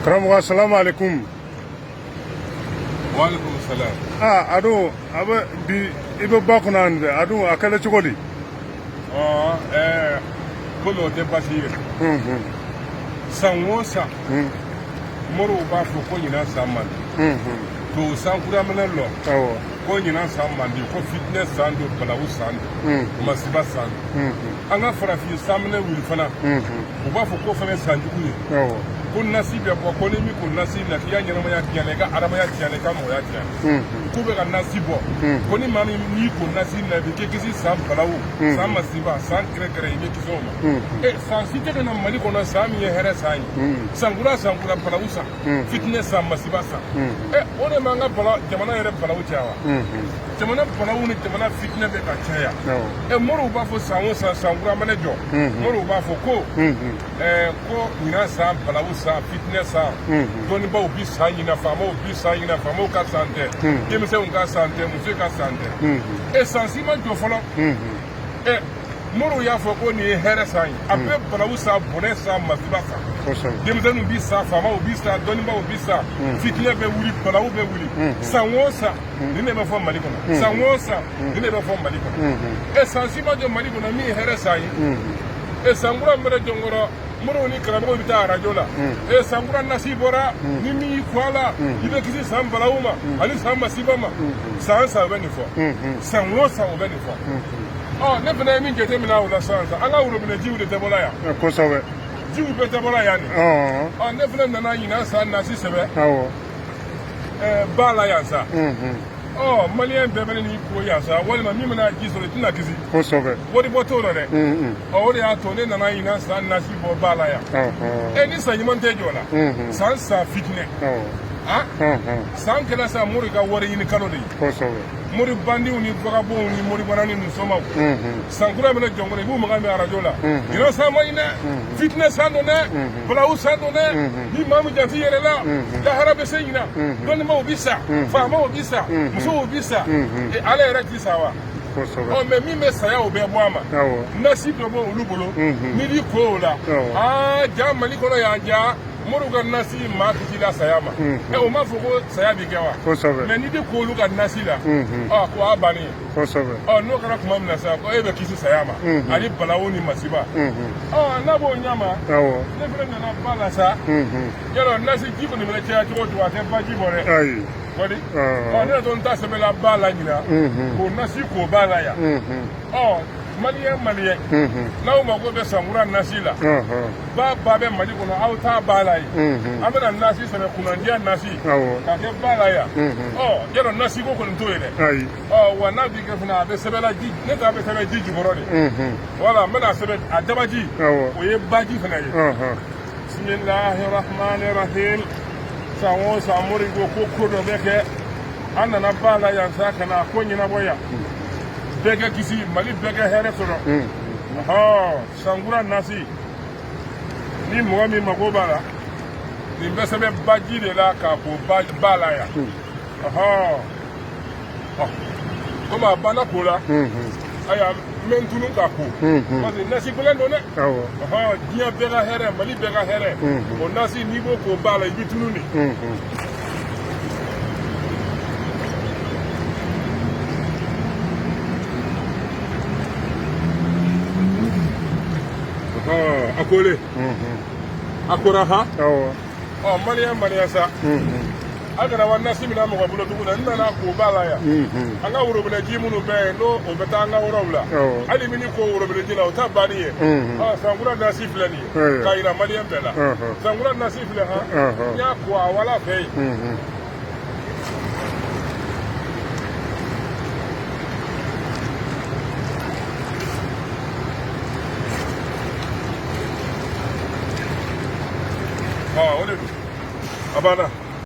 Karamɔgɔ, salamu alaikum. Waaleykum salaam. Aa, a dun a bɛ bi, i bɛ ba kɔnɔ yan dɛ. A dun a kɛlen cogo di? Ɔ ɛɛ komi o tɛ baasi ye. San o san, moriw b'a fɔ ko ɲinan san man di. K'o san kura minɛ lɔ. Ko ɲinan san man di, ko fitinɛ san don, balawu san don, masiba san don. An ka farafin sanminɛ wuli fana, u b'a fɔ ko fana san jugu ye. Ko nasi bɛ bɔ, ko ni min ko nasi na, k'i ka ɲɛnamaya tiɲɛna, i ka adamaya tiɲɛna, i ka mɔgɔya tiɲɛna. K'u bɛ ka nasi bɔ, ko ni maa min n'i ko nasi na, i bɛ k'i kisi san balawu, san masiba, san kɛrɛkɛrɛ, i bɛ kisi o ma. E, san si tɛ ka na Mali kɔnɔ san min ye hɛrɛ san ye. Sankura sankura, balawu san, fitinɛ san, masiba san. E, o de m'an ka bala jamana yɛrɛ balawu caya wa? Jamana balawu ni jamana fitinɛ bɛ ka caya. E, moriw b'a fɔ san o san, sankura mana jɔ, moriw b'a fɔ ko ɛɛ ko ɲinan san, balawu san, fitinɛ san, dɔnnibaw bi san ɲinan, faamaw bi san ɲinan, faamaw ka san tɛ, denmisɛnw ka san tɛ, musow ka san tɛ. E, san si ma jɔ fɔlɔ. E, moriw y'a fɔ ko nin ye hɛrɛ san ye, a bɛ balawu san, bɔnɛ san, masiba san. Denmisɛnninw bi sa, faamaw bi sa, dɔnnibaw bi sa, fitinɛ bɛ wuli, balawu bɛ wuli. San o san, nin de bɛ fɔ Mali kɔnɔ. San o san, nin de bɛ fɔ Mali kɔnɔ. E, san si ma jɔ Mali kɔnɔ min ye hɛrɛ san ye. E, sankura min bɛ jɔnkɔrɔ, moriw ni karamɔgɔw bɛ taa arajo la. E, sankura nasi bɔra, ni min y'i ko a la, i bɛ kisi san balawu ma ani san masiba ma. San san, u bɛ nin fɔ. San o san, u bɛ nin fɔ. Ɔ, ne fana ye min jateminɛ o la sisan, an ka worobinɛ jiw de tɛ bɔla yan. Jiw bɛɛ tɛ bɔla yan nin. Ɔ, ne fana nana ɲinan san nasi sɛbɛ ba la yan sa. Ɔ, maliyɛn bɛɛ bɛ n'i ko yan sa, walima min bɛna ji sɔrɔ, i tɛna kisi. Wari bɔ t'o la dɛ. Ɔ, o de y'a to ne nana ɲinan san nasi bɔ ba la yan. E, ni san ɲuman tɛ jɔ la, san san fitinɛ, a san kɛra sa mori ka wari ɲini kalo de ye. Mori bandiw ni vagabonw ni moribana ni musomaw, sankura bɛna jɔnkɔrɔ, i b'u mankan mɛn arajo la: ɲinan san ma ɲi dɛ, fitinɛ san don dɛ, balawu san don dɛ, ni maa min jate yɛrɛ la, lahara bɛ se ɲinan, dɔnnibaw bi sa, faamaw bi sa, musow bi sa. E, ala yɛrɛ ti sa wa? Ɔ, mɛ min bɛ saya, o bɛɛ bɔ a ma. Nasi dɔ bɔ olu bolo, n'i b'i ko o la. Aa, ja Mali kɔnɔ yan, ja moriw ka nasi maa kisi la saya ma. Ɛ, o m'a fɔ ko saya bi kɛ wa? Mɛ n'i bɛ ko olu ka nasi la, ɔ, ko a bannen. Ɔ, n'o kɛra tuma min na sa, ko e bɛ kisi saya ma ani balawu ni masiba. Ɔ, n'a b'o ɲɛ ma, ne fana nana ba la sa. Yɔrɔ nasi ji kɔni bɛ caya cogo o cogo, a tɛ baji bɔ dɛ. Kɔni ɔ, ne yɛrɛ to n ta sɛbɛnla ba la ɲinan, k'o nasi k'o ba la yan. Ɔ, maliyɛn, maliyɛn, n'aw mako bɛ sankura nasi la, ba ba bɛ Mali kɔnɔ, aw t'a ba la yen. An bɛna nasi sɛbɛn, kunnandiya nasi, k'a kɛ ba la yan. Ɔ, yɔrɔ nasi ko kɔni t'o ye dɛ. Ɔ, wa n'a b'i kɛ fana, a bɛ sɛbɛnla ji, ne ta bɛ sɛbɛn ji jukɔrɔ de. Wala n bɛna sɛbɛn a dabaji, o ye baji fana ye. Bisimilahi rahmani rahim. San o san, mori ko ko ko dɔ bɛ kɛ. An nana ba la yan sa, ka na ko ɲɛnabɔ yan, bɛɛ kɛ kisi, Mali bɛɛ kɛ hɛrɛ sɔrɔ. Ɔhɔn, sankura nasi, ni mɔgɔ min mako b'a la, nin bɛ sɛbɛn baji de la k'a ko ba la yan. Ɔhɔn, ɔ, komi a banna ko la, ayiwa, n bɛ n tunu ka ko, parce que nasi gɛlɛn don dɛ. Ɔhɔn, diɲɛ bɛɛ ka hɛrɛ, Mali bɛɛ ka hɛrɛ, o nasi, n'i b'o ko ba la, i bɛ tunu de. Ɔhɔn, a kolen, a kora han. Ɔ, maliyɛn, maliyɛn sa, a kana wa nasi minɛ mɔgɔ bolo tugun dɛ. N nana ko ba la yan. An ka worobinɛ ji minnu bɛ yen, n'o o bɛ taa an ka yɔrɔw la, hali min ko worobinɛ ji la, o ta banni ye. Ɔ, sankura nasi filɛ nin ye, k'a yira maliyɛn bɛɛ la. Sankura nasi filɛ han, n y'a ko a wala fɛ yen. Ɔ, o de don, a banna.